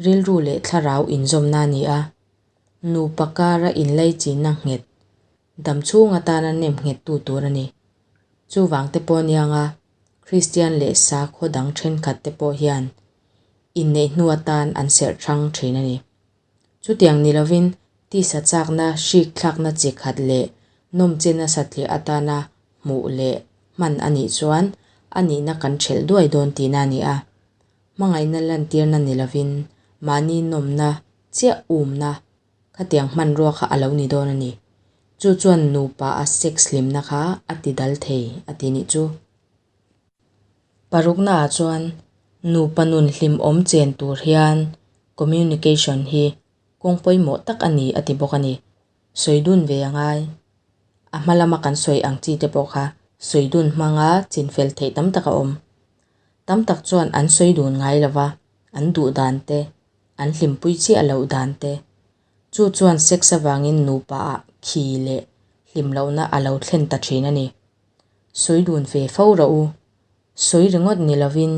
rilru leh thlarau inzawmna a ni a, nupa kara inlaichinna nghet, damchhung atana nem nghettu tur a ni. Chuvang te pawh anianga Kristian leh sakhaw dang thenkhat te pawh hian inneih hnu atan an serh hrang thin a ni. Chutiang ni lovin tisa chakna hrik thlakna chi khat leh nawmchena satliah atana hmuh leh hman a nih chuan a nihna kan thelh duai dawn tihna a ni a. Hmangaihna lantirna ni lovin mahni nawmna chiah umna khatiang hmanrua kha a lo ni dawn a ni. Chu chuan nupa a sex hlimna kha a ti dal thei a ti nih chu. Paruknaah chuan nupa nun hlimawm chen tur hian communication hi kawng pawimawh tak a ni a ti bawk a ni. Sawi dun ve a ngai. A hma lama kan sawi ang chi te pawh kha sawi dun hmanga chinfel theih tam tak a awm. Tam tak chuan an sawi dun ngai lo va, an duh dan te, an hlimpui chiah loh dan te. Chu chuan sex avangin nupa ah khi leh hlim lohna a lo thlen ta thin a ni. Sawi dun ve fo rawh u. Sawi ringawt ni lovin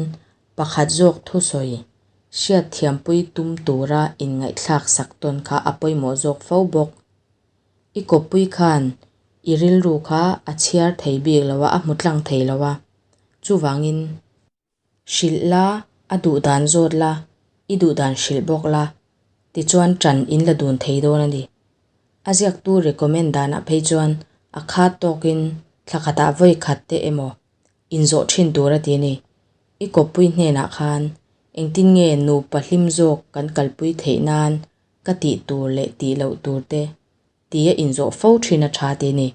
pakhat zawk thusawi hriatthiampui tum tura inngaihthlak sak tawn kha a pawimawh zawk fo bawk. I kawppui khan i rilru kha a chhiar thei bik lo a, a hmu tlang thei lo a. Chuvangin. Hrilh la, a duh dan zawt la, i duh dan hrilh bawk la, tichuan ṭan in la dun thei dawn a ni. A ziaktu recommend danah phei chuan a khat tawkin thla khatah vawi khat te emaw inzawh ṭhin tur a ti a ni. I kawppui hnenah khan engtin nge nupa hlim zawk kan kalpui theih nan ka tih tur leh tih loh tur te tia inzawh fo ṭhin a ṭha ti a ni.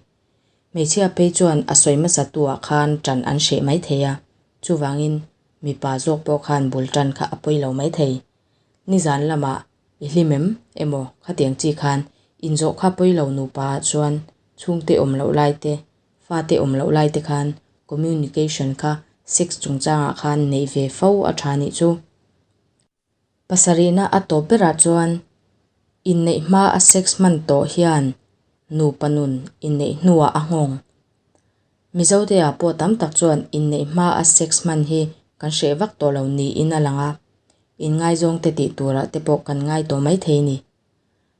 Hmeichhia phei chuan a sawi hmasa tu ah khan ṭan an hreh mai thei a, chuvangin mipa zawk pawh khan bul ṭan kha a pawi lo mai thei. Nizan lamah i hlim em emaw khatiang chi khan inzawh kha pawi lo nupa ah chuan chhungte awm loh lai te, fate awm loh lai te khan communication kha sex chungchangah khan neih ve fo a ṭha nih chu. Pasarihna a tawp berah chuan inneih hma a sex hman tawh hian nupa nun inneih hnuah a nghawng. Mizote ah pawh tam tak chuan inneih hma a sex hman hi kan hreh vak tawh lo niin a lang a, inngaizawng te tih turah te pawh kan ngai tawh mai thei ni.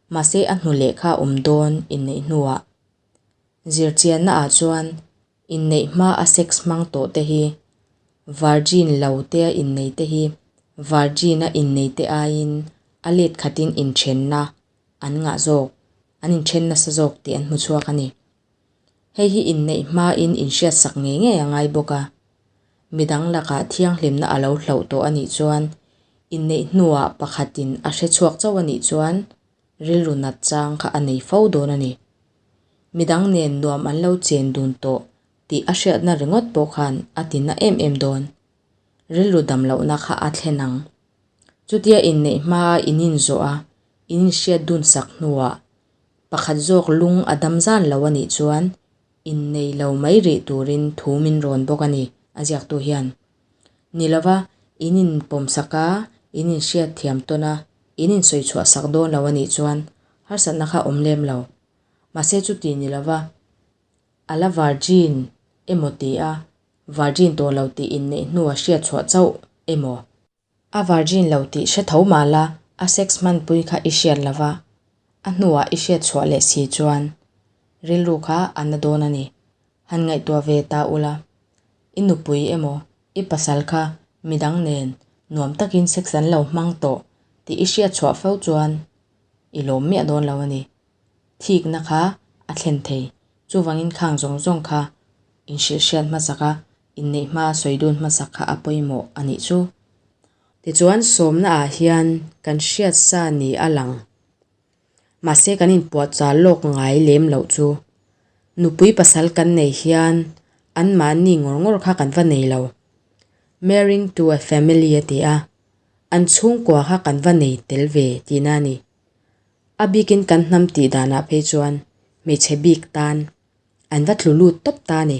Mahse a hnu leh kha awm dawn inneih hnuah. Zirchianna ah chuan inneih hma a sex hmang tawh te hi virgin lo te a innei te hi virgin a innei te aiin a let khatin inthenna an ngah zawk, an inthen nasa zawk tih an hmu chhuak a ni. Hei hi inneih hmain inhriatsak ngei ngei a ngai bawk a. Midang lakah thianghlimna a lo hloh tawh a nih chuan inneih hnuah pakhatin a hre chhuak chauh a nih chuan rilru nat chang kha a nei fo dawn a ni. Midang nen nuam an lo chen dun tawh tih a hriatna ringawt pawh khan a ti na em em dawn. Rilru dam lohna kha a thlen ang. Chutia inneih hmaa in inzawh a, in inhriat dun sak hnuah pakhat zawk lung a dam zan lo a nih chuan innei lo mai rih turin thu min rawn bawk a ni, a ziaktu hian. Ni lova, in inpawmsak a, in inhriat thiam tawn a, in insawi chhuah sak dawn lo a nih chuan harsatna kha awm lem lo. Mahse chuti ni lova, a la virgin emaw ti a, virgin tawh lo tih inneih hnua hriat chhuah chauh emaw? A virgin lo tih hre tho mah la, a sex hmanpui kha i hriat lo va, a hnuah i hriat chhuah leh si chuan rilru kha a na dawn a ni. Han ngaihtuah ve ta ula, i nupui emaw i pasal kha midang nen nuam takin sex an lo hmang tawh tih i hriat chhuah fo chuan i lawm miah dawn lo a ni. Thikna kha a thlen thei. Chuvangin khang zawng zawng kha inhrilhhriat hmasak a, inneih hma sawi dun hmasak kha a pawimawh a nih chu. Tichuan sawmna ah hian kan hriat sa ni a lang. Mahse kan inpuahchah lawk ngai lem loh chu. Nupui pasal kan nei hian anmahni ngawr ngawr kha kan va nei lo. Marrying to a family a ti a, an chhungkua kha kan va nei tel ve tihna a ni. A bikin kan hnam tih danah phei chuan hmeichhe bik tan an va tlu lut tawp ta a ni.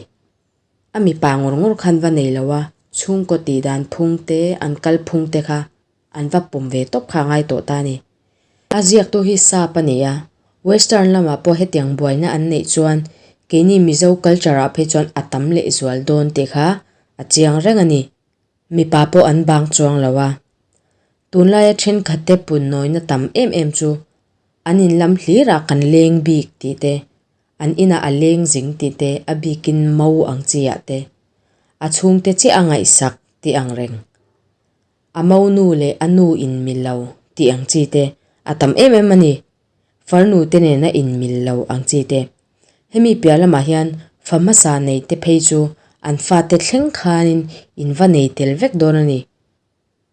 A mipa ngawr ngawr khan va nei lo a, chhungkaw tih dan phung te, an kal phung te kha an va pawm ve tawp kha a ngai tawh ta a ni. A ziaktu hi sap a ni a, Western lamah pawh hetiang buaina an neih chuan keini Mizo culture ah phei chuan a tam lehzual dawn tih kha a chiang reng a ni. Mipa pawh an bang chuang lo a. Tunlaia thenkhatte punnawina tam em em chu an inlam hlirah kan leng bik tih te, an inah a leng zing tih te, a bikin mo ang chi ah te, a chhungte chiah a ngaihsak tih ang reng, a mo nu leh a nu inmil lo tih ang chi te a tam em em a ni. Farnu te nena inmil lo ang chi te. Hemi piah lamah hian fa hmasa nei te phei chu an fate thleng khanin in va nei tel vek dawn a ni.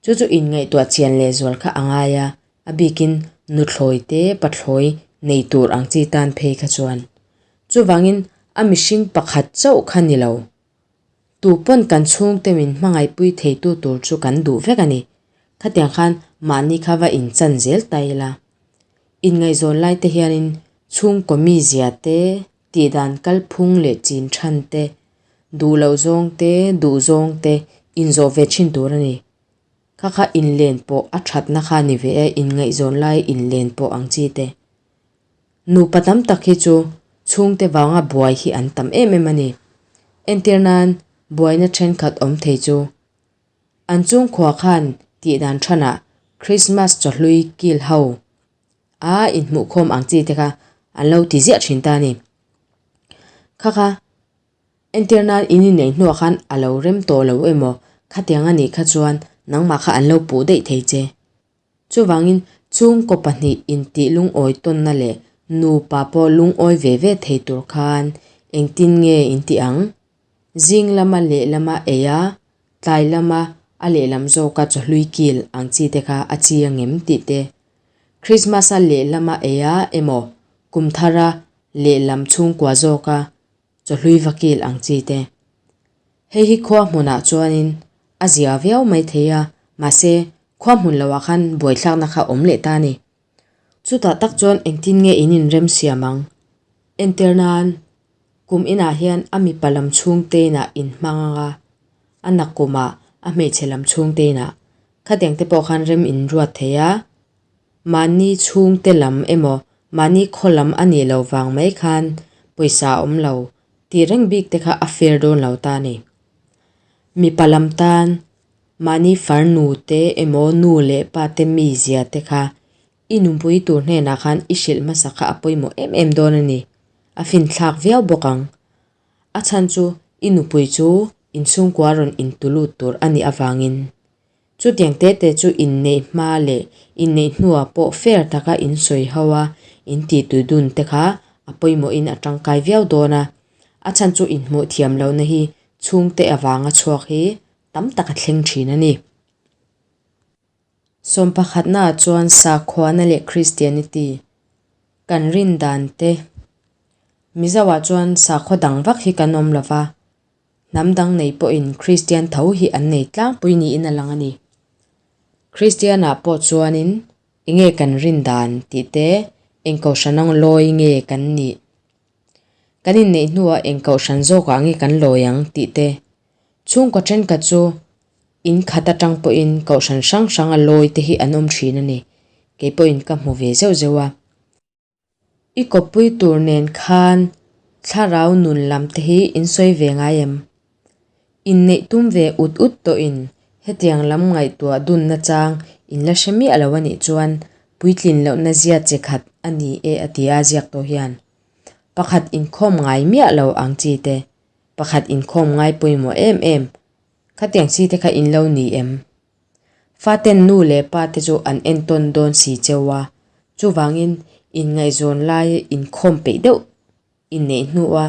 Chu chu inngaihtuah chian lehzual kha a ngai a, a bikin nuthlawi te pathlawi nei tur ang chi tan phei kha chuan. Chuvangin a mihring pakhat chauh kha ni lo. Tu pawn kan chhungte min hmangaihpui theitu tur chu kan duh vek a ni. Khatiang khan mahni kha va inchan zel ta ila. Inngaihzawn lai te hianin chhungkaw mizia te, tihdan kalphung leh chin than te, duh loh zawng te, duh zawng te inzawh ve thin tur a ni. Kha kha inlen pawh a thatna kha a ni ve e, inngaihzawn lai inlen pawh ang chi te. Nupa tam tak hi chu chhungte vanga buai hi an tam em em a ni. Entir nan buaina thenkhat awm thei chu an chungkhua khan tihdan thanah Christmas chawhlui kil ho a inhmuhkhawm ang chi te kha an lo ti ziah thin ta a ni. Kha kha entir nan in inneih hnuah khan a lo rem tawh lo emaw khatiang a nih kha chuan nangmah kha an lo puh daih thei che. Chuvangin, chhungkaw pahnih intih lungawi tawnna leh nupa pawh lungawi ve ve thei tur khan engtin nge intih ang? Zing lama lehlama ei a, tlai lama a lehlam zawka chawhlui kil ang chi te kha a chi angem tih te, Krismas-a lehlama ei a emaw kum thara lehlam chhungkua zawka chawhlui va kil ang chi te. Hei hi khua hmunah chuanin a zia viau mai thei a, mahse khua hmun loah khan buaithlakna kha awm leh ta a ni. Chutah tak chuan engtin nge in inrem siam ang? Entir nan, kum inah hian a mipa lam chhungte inah inhmang ang a, a nakumah a hmeichhe lam chhungte inah. Khatiang te pawh khan rem in ruat thei a, mahni chhungte lam emaw mahni khaw lam a nih loh vang mai khan pawisa a awm lo tih reng bik te kha a fair dawn lo ta a ni. Mipa lam tan mahni farnu te emaw nu leh pa te mizia te kha i nunpui tur hnenah khan i hrilh hmasa kha a pawimawh em em dawn a ni. A finthlak viau bawk ang. A chhan chu i nupui chu inchhungkua rawn intulut tur a nih avangin Chutiang te te chu inneih hma leh inneih hnuah pawh fair taka insawi ho a, intih tui dun te kha a pawimawhin a tangkai viau dawn a. A chhan chu inhmuh thiam lohna hi chhungte avanga chhuak hi tam tak a thleng thin a ni. Sawmpakhatnaah chuan sakhuana leh Christianity kan rin dan te Mizoah chuan sakhaw dang vak hi kan awm lova, Hnam dang nei pawhin Kristian tho hi an nei tlangpui niin a lang a ni. Kristianah pawh chuanin enge kan rin dan tih te, eng kohhran ang lawi nge kan nih, kan inneih hnuah eng kohhran zawkah nge kan lawi ang tih te, chhungkaw thenkhat chu in khat atang pawhin kohhran hrang hranga lawi te hi an awm thin a ni. Kei pawhin ka hmu ve zeuh zeuh a. I kawppui tur nen khan thlarau nun lam te hi in sawi ve ngai em? Inneih tum ve ut ut tawhin hetiang lam ngaihtuah dunna chang in la hre miah lo a nih chuan puitlin lohna zia che khat a ni e a ti a ziak tawh hian. Pakhat inkhawm ngai miah lo ang chi te, pakhat inkhawm ngai pawimawh em em, khatiang chi te kha in lo ni em? Faten nu leh pa te chu an entawn dawn si cheu a, chuvangin inngaihzawn lai inkhawm peih deuh inneih hnua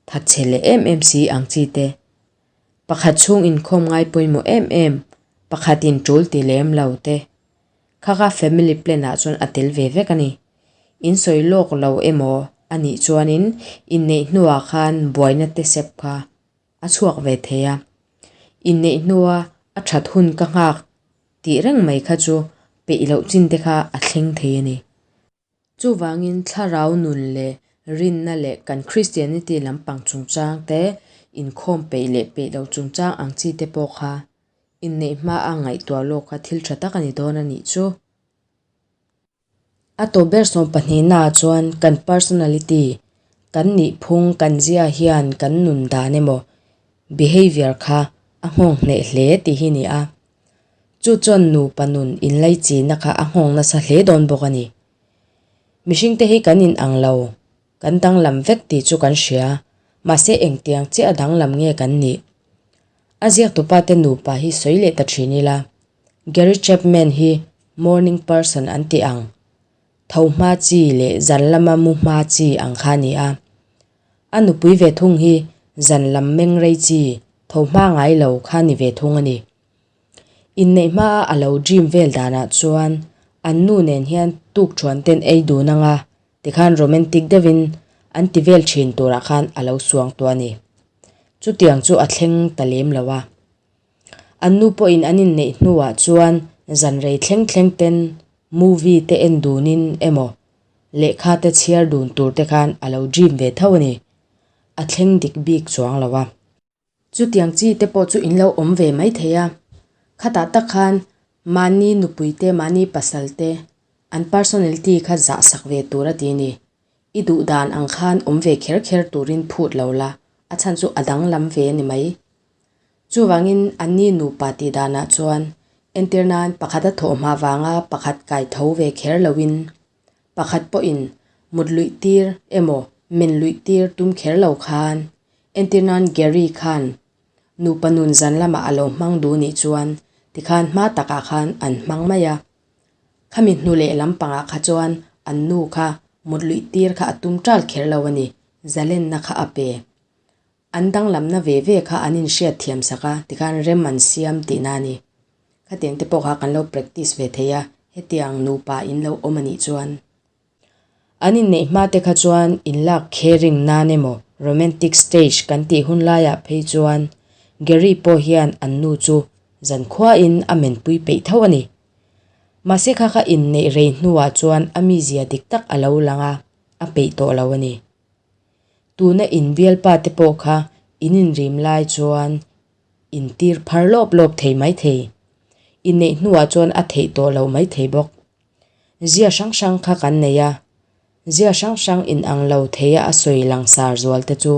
thatchhe leh em em si ang chi te. Pakhat chhung inkhawm ngai pawimawh em em, pakhatin tul ti lem lo te. Kha kha family plan ah chuan a tel ve vek a ni. In sawi lawk lo emaw a nih chuanin inneih hnuah khan buaina te sep kha a chhuak ve thei a, inneih hnua a that hun ka nghak tih reng mai kha chu peih loh chin te kha a thleng thei a ni. Chuvangin thlarau nun leh rinna leh kan Christianity lampang chungchang te, inkhawm peih leh peih loh chungchang ang chi te pawh kha inneih hmaa ngaihtuah lawk kha thil tha tak a ni dawn a nih chu. A tawp ber sawmpahnihnaah chuan kan personality, kan nihphung, kan zia hian kan nun dan emaw behaviour kha a nghawng hneh hle tih hi ni a. Chu chuan nupa nun inlaichinna kha a nghawng nasa hle dawn bawk a ni. Mihringte hi kan inang lo, kan danglam vek tih chu kan hria, mahse engtiang chiah a danglam nge kan nih? A ziaktupa te nupa hi sawi leh ta thin ila, Gary Chapman hi morning person an tih ang, tho hma chi leh zan lama mu hma chi ang kha a ni a. A nupui ve thung hi zan lam meng rei chi, tho hma ngai lo kha ni ve thung a ni. Inneih hmaa a lo dream vel danah chuan an nu nen hian tukthuan ten ei dun anga tikhan romantic deuhin an ti vel thin turah khan a lo suang tawh a ni. Chutiang chu a thleng ta lem lo a. An nu pawhin an inneih hnuah chuan zan rei thleng thleng ten movie te en dunin emaw lehkha te chhiar dun tur te khan a lo dream ve tho a ni. A thleng dik bik chuang lo a. Chutiang chi te pawh chu in lo awm ve mai thei a. Khatah tak khan mahni nupui te mahni pasal te an personality kha zah sak ve tur a ti a ni. I duh dan ang khan awm ve kher kher turin phut lo la, a chhan chu a danglam ve a ni mai. Chuvangin anni nupa tih danah chuan entir nan pakhat a thawh hma vanga pakhat kai tho ve kher loin pakhat pawhin mut luih tir emaw men luih tir tum kher lo khan entir nan Gary khan nupa nun zan lamah a lo hmang duh nih chuan tikhan hma takah khan an hmang mai a. Khami hnu leh lampangah kha chuan an nu kha mut luih tir kha a tum ṭal kher lo a ni, zalenna kha a pe. An danglamna ve ve kha an inhriat thiam sak a, tikhan rem an siam tihna a ni. Khatiang te pawh kha kan lo practice ve thei a, hetiang nupa in lo awm a nih chuan. An inneih hma te kha chuan inlak caring nan emaw romantic stage kan tih hun laiah phei chuan Gary pawh hian an nu chu zankhuain a menpui peih tho a ni. Mahse kha kha inneih rei hnuah chuan a mizia dik tak a lo lang a, a peih tawh lo a ni. Tuna in bialpa te pawh kha in inrim lai chuan in tir phar lawp lawp thei mai thei. Inneih hnuah chuan a theih tawh loh maithei bawk. Zia hrang hrang kha kan nei a, zia hrang hrang inang lo theia a sawi langsar zual te chu.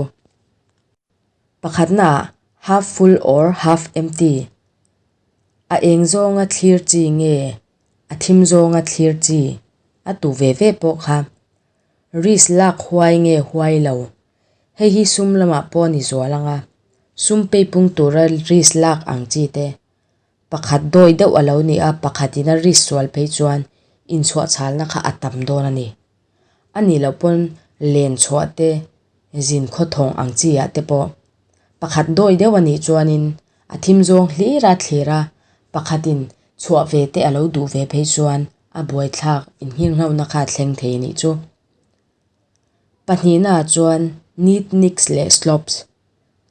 Pakhatnaah half full or half empty, a eng zawnga thlir chi nge a thim zawnga thlir chi a tu ve ve pawh kha risk lak huai nge huai lo, hei hi sum lamah pawh a ni zual ang a, sum peipung tura risk lak ang chi te Pakhat dawi deuh a lo ni a, pakhatin a risk sual phei chuan inchhuahchhalna kha a tam dawn a ni. A nih loh pawn len chhuah te, zin khawthawng ang chi ah te pawh. Pakhat dawi deuh a nih chuanin a thim zawng hlir a thlir a, pakhatin chhuah ve te a lo duh ve phei chuan a buaithlak innghinghauhna kha a thleng thei a nih chu. Pahnihnaah chuan neatniks leh slobs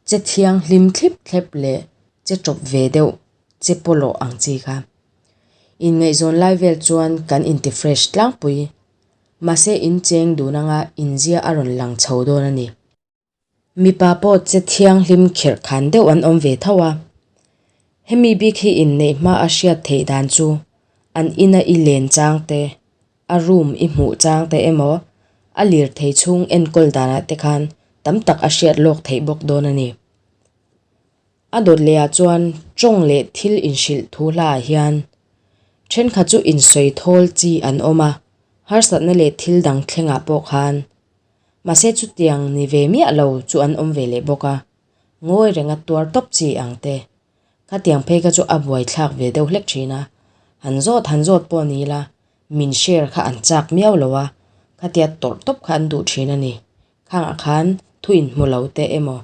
Che thianghlim thlip thlep leh che tawp ve deuh che pawlawh ang chi kha. Inngaihzawn lai vel chuan kan inti fresh tlangpui. Mahse in cheng dun anga inzia a rawn lang chho dawn a ni. Mipa pawh che thianghlim khirh khan deuh an awm ve tho a. Hemi bik hi inneih hma a hriat theih dan chu an ina i len chang te, a room i hmuh chang te emaw a lirthei chhung enkawl danah te khan tam tak a hriat lawk theih bawk dawn a ni. A dawt leh ah chuan tawng leh thil inhrilh thu hla ah hian thenkhat chu insawi thawl chi an awm a, harsatna leh thil dang thlengah pawh khan mahse chutiang ni ve miah lo chu an awm ve leh bawk a, ngawi renga tuar tawp chi ang te. Khatiang phei kha chu a buaithlak ve deuh hlek thin a, han zawt han zawt pawh ni ila min share kha an chak miau lo a, khatia tawrh tawp kha an duh thin a ni. Khangah khan thu inhmu lo te emaw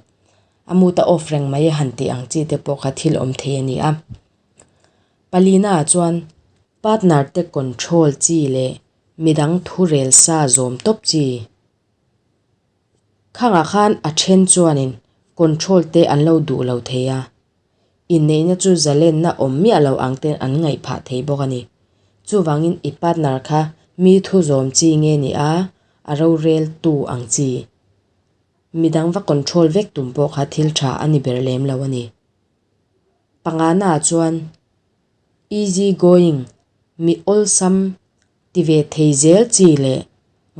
a mood a off reng mai han tih ang chi te pawh kha thil awm thei a ni a. Palina ah chuan partner te control chi leh midang thu rel sa zawm tawp chi. Khangah khan a then chuanin control te an lo duh lo thei a, inneihna chu zalenna awm miah lo ang ten an ngaih phah thei bawk a ni. Chuvangin i partner kha mi thu zawm chi nge ni a, a rorel tu ang chi. Midang va control vek tum pawh kha thil tha a ni ber lem lo a ni. Pangana ah chuan easy going, mi awlsam ti ve thei zel chi leh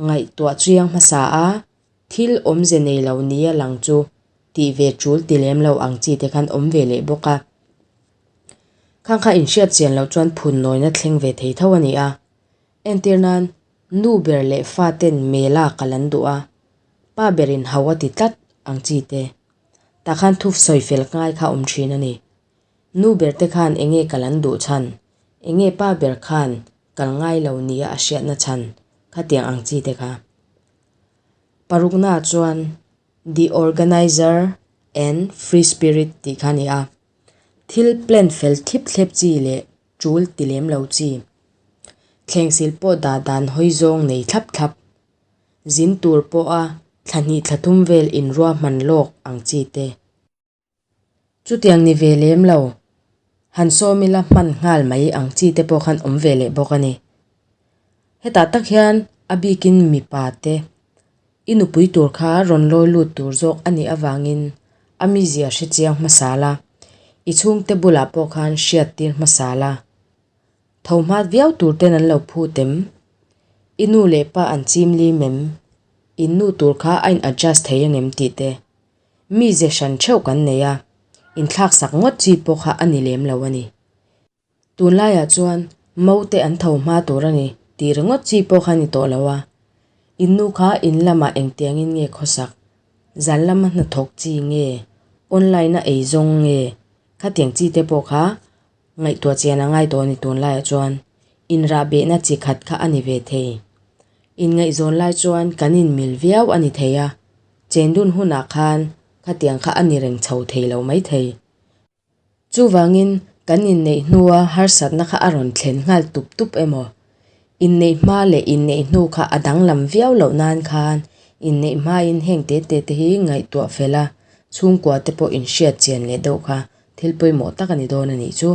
ngaihtuah chiang hmasa a, thil awmze nei lo nia lang chu tih ve tul ti lem lo ang chi te khan awm ve leh bawk a. Khang kha inhriat chian loh chuan phun nawina thleng ve thei tho a ni a. Entir nan, nu ber leh fa ten mela kal an duh a, pa berin hau a ti tlat ang chi te. Tah khan thu sawi fel ngai kha awm thin a ni. Nu ber te khan enge kal an duh chhan? Enge pa ber khan kal ngai lo nia a hriatna chhan khatiang ang chi te kha. Paruknaah chuan The Organizer and Free Spirit tih kha a ni a. Thil plan fel thlip thlep chi leh tul ti lem lo chi. Thlengsil pawh dah dan hawi zawng nei thlap thlap. Zin tur pawha thla hnih thla thum vel inruahman lawk ang chi te. Chutiang ni ve lem lo, han sawm ila hman nghal mai ang chi te pawh khan awm ve leh bawk a ni. Hetah tak hian a bikin mipa te i nupui tur kha rawn lawi lut tur zawk a nih avangin a mizia hre chiang hmasa la, i chhungte bulah pawh khan hriat tir hmasa la. Tho hmat viau tur ten an lo phut em? I nu leh pa an chim lim em? In nu tur kha a in adjust thei angem tih te. Mi ze hran theuh kan nei a, inthlaksak ngawt chi pawh kha a ni lem lo a ni. Tunlaiah chuan Mote an tho hma tur a ni tih ringawt chi pawh kha ni tawh lo a. In nu kha in lamah engtiangin nge khawsak, zan lama hnathawk chi nge, online a eizawng nge, khatiang chi te pawh kha Ngaihtuah chian a ngai tawh a ni tunlaiah chuan inrahbehna chi khat kha a ni ve thei. Inngaihzawn lai chuan kan inmil viau a ni thei a, chendun hunah khan khatiang kha a ni reng chho thei lo mai thei. Chuvangin kan inneih hnua harsatna kha a rawn thlen nghal tup tup emaw? Inneih hma leh inneih hnu kha a danglam viau loh nan khan inneih hmain heng te te te hi ngaihtuah fel a, chhungkua te pawh inhriat chian leh deuh kha thil pawimawh tak a ni dawn a nih chu.